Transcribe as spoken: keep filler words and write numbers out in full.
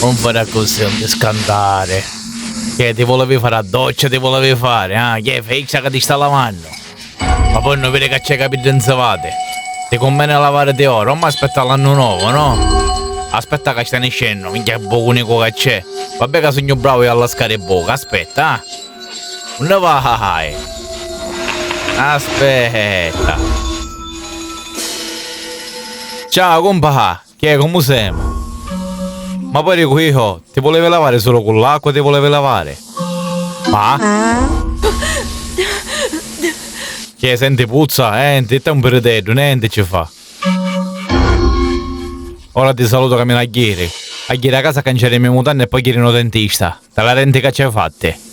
Non fari accussì, non ti scantari. Che ti volevi fari a doccia, ti volevi fari, ah? Che fai ca ti sta lavannu? Ma poi non vedi ca c'è i capiddi nzivati? Ti conveni lavariti ora, non aspetta l'annu novu, no? Aspetta ca sta niscennu, minchia bucunicu ca c'è. Vabbè ca sugnu bravu io a lascari buca, aspetta, ah! Unni vai? Aspetta. Ciao, compà. Che, comu semu? Ma poi dicu io, ti volevi lavari sulu cu l'acqua, ti volevi lavari? Ma? Che, senti puzza? Eh, nenti, è un piriteddu, nenti ci fa. Ora ti salutu ca mi n'ha ghiri. A ghiri a casa a canciari i me mutanni e poi ghiri no dentista. Te la renti ca ci hai fatti?